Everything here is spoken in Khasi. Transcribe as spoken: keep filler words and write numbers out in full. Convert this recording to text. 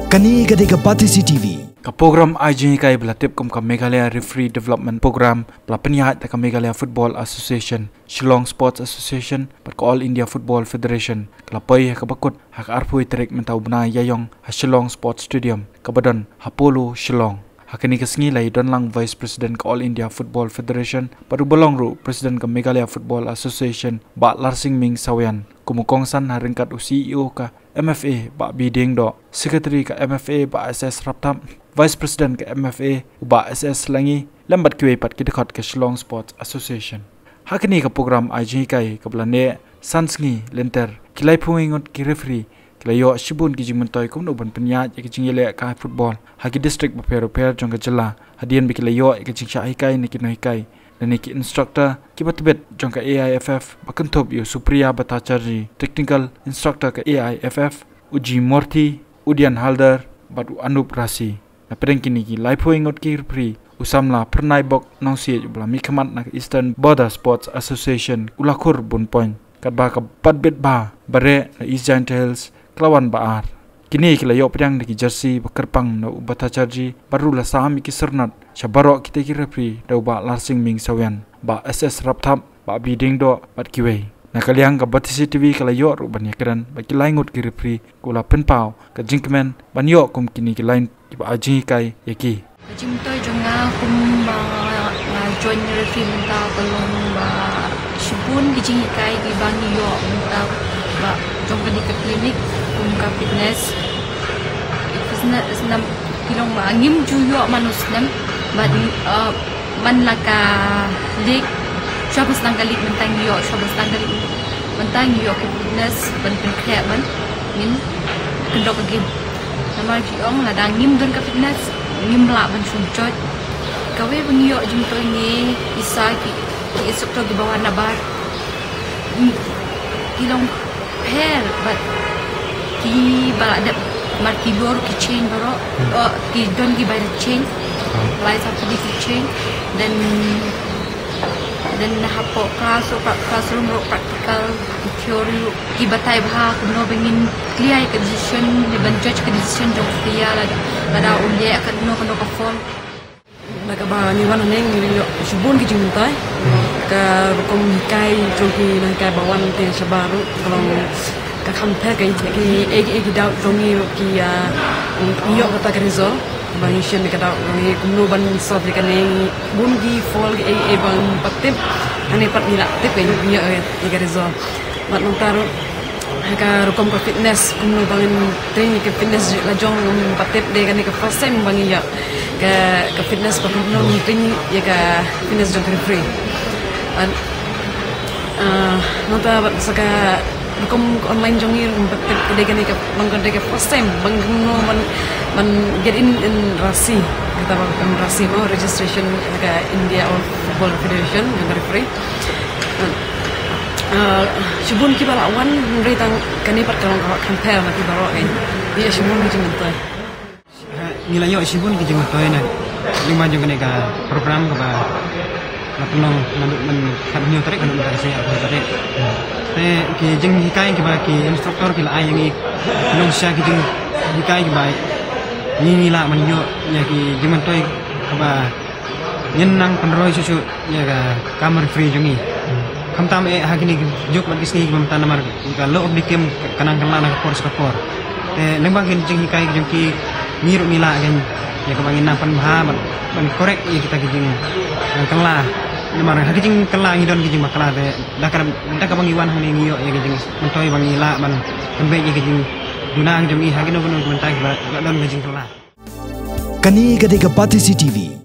Kane ka dei ka Batesi T V. Ka program ai jinghikai ba la tip kum ka Meghalaya Referee Development Program ba la pynïaid da ka Meghalaya Football Association, Shillong Sports Association bad ka All India Football Federation ka la poi ha kaba kut ha ka arphew tarik mynta u bnai Ïaïong ha Shillong Sports Stadium kaba don ha Polo, Shillong. Ha kane ka sngi la ïadon lang Vice President ka All India Football Federation bad uba long ruh President ka Meghalaya Football Association, Bah Larsing Ming Sawian, kum u kongsan ha ryngkat u C E O ka M F A, Bah B Diengdoh, Secretary ka M F A, Bah S S Rapthap, Vice President ka M F A, u Bah S S Langi, lem bad kiwei pat ki dkhot ka Shillong Sports Association. Ha kane ka program ai jinghikai kaba la neh san sngi lynter, ki laiphew ngut ki referee ki la ïoh shibun ki jingmyntoi kumno ban pynïaid ïa ka jingïalehkai football ha ki district bapher bapher jong ka jylla, hadien ba ki la ïoh ïa ka jingshah hikai na ki nonghikai lane ki instructor kiba tbit jong ka A I F F, ba kynthup ïa u Supriya Bhattacharjee, Technical Instructor ka A I F F, u G Murthy, u Dian Haldar bad u Anup Rasi. Na pdeng kine ki laiphew ngut ki referee, u samla Pyrnai Bok Nongsiej uba la mihkhmat na ka Eastern Border Sports Association u la khur bun point, katba ka batbit bha bareh na East Jaintia Hills ka la wan ba ar. Kine ki la ïoh pdiang da ki jersey ba kyrpang na u Bhattacharjee bad ruh la sam ïa ki syrnod sha baroh kita ki referee da u Bah Larsing Ming Sawian, Bah S S Rapthap, Bah B Diengdoh bad kiwei. Na ka liang ka Batesi T V ka la ïoh ruh ban ïakren bad ki lai ngut ki referee, kiba la pynpaw ka jingkmen ban ïoh kum kine ki lai kiba ai jinghikai ïa ki. Ka jingmyntoi jong nga kum ba nga join referee mynta ka long ba shibun ki jinghikai kiba ngi ïoh mynta ba jong kane ka clinic, kum ka fitness. Fitness nam ki long ba ngim ju ïoh man u snem, bad, uh, man la ka league, shuwa ban sdang ka league mynta ngi ïoh, shuwa ban sdang ka league mynta ngi ïoh ka fitness ban pynkhreh ban ngin kyndok ka game. Namar ki ong lada ngim don ka fitness ngim lah ban shong jot. Kawei ba ngi ïoh jingmyntoi ngi isa ki, ki instructor kiba wan nabar. Ki long pher bad kiba la dep mar ki lor ki chain baroh. Hmm. Oh, ki don ki bai chain. Hmm. Lai sa ki chain. Then, then hapoh class, classroom ruh practical, theory ruh ki batai bha kumno ba ngin clear ïa ka decision, ne ban judge ka decision jong ka player lada, lada u leh kano kano ka foul. Da kaba ngi wan hangne ngi ïoh shibun ki jingmyntoi. Ka rukom hikai jong ki nonghikai ba wan te shabar ruh ka long ka kham pher ka, ki, ki, ki doubt jong ngi ruh ki, ah, ngi ïoh kata ka result. Ba ngi shem ïa ka doubt jong ngi kumno ban solve ïa kane, bun ki foul ki ei ei ba ngim pat tip. Hangne pat ngi la tip ka, ngi ïoh ïa ka result. Bad nangta ruh ha ka rukom ka fitness, kumno ba ngin train ïa ka fitness la jong, ngim pat tip, dei kane ka first time ba ngi ïoh ka, ka fitness, ba kumno ngin train ïa ka fitness jong ka referee. Bad, ah, nangta bad sa ka rukom ka online jong ngi, ngim pat tip, dei kane ka, bang ka dei ka first time ba ngin, kumno ban, ban get in, in R C, kata ba kan R C mo, registration ha ka India All Football Federation jong ka referee. Ah, shibun kiba la wan, hynrei tang kane pat ka long kaba kham pher na ki baroh, eh. Ïa shibun ki jingmyntoi. Ha, ngi la ïoh shibun ki jingmyntoi na lyngba jong kane ka program kaba la pynlong naduh myn khathynñiew tarik haduh mynta ka sngi arphew tarik. Te ki jinghikai kiba ki instructor ki la ai ïa ngi, ki long shisha ki jinghikai kiba ngi, ngi lah ban ïoh ïa ki jingmyntoi kaba ngin nang pynroi shuh shuh ïa ka kam referee jong ngi. Khamtam eh ha kine ki juk bad ki sngi kiba mynta namar ka law of the game ka nang kylla na ka por sha ka por. Te lyngba ki jinghikai jong ki, ngi ruh ngi lah ïa kaba ngin nang pynbha bad ban correct ïa kita ki jingkylla. Namar ha ki jingkylla ngi don ki jingbakla, te da ka, da kaba ngi wan hangne ngi ïoh ïa ki jingmyntoi ba ngi lah ban pynbeit ïa ki jingduna jong ngi ha kino kino ki bynta kiba la don ka jingkylla. Kane ka dei ka Batesi T V.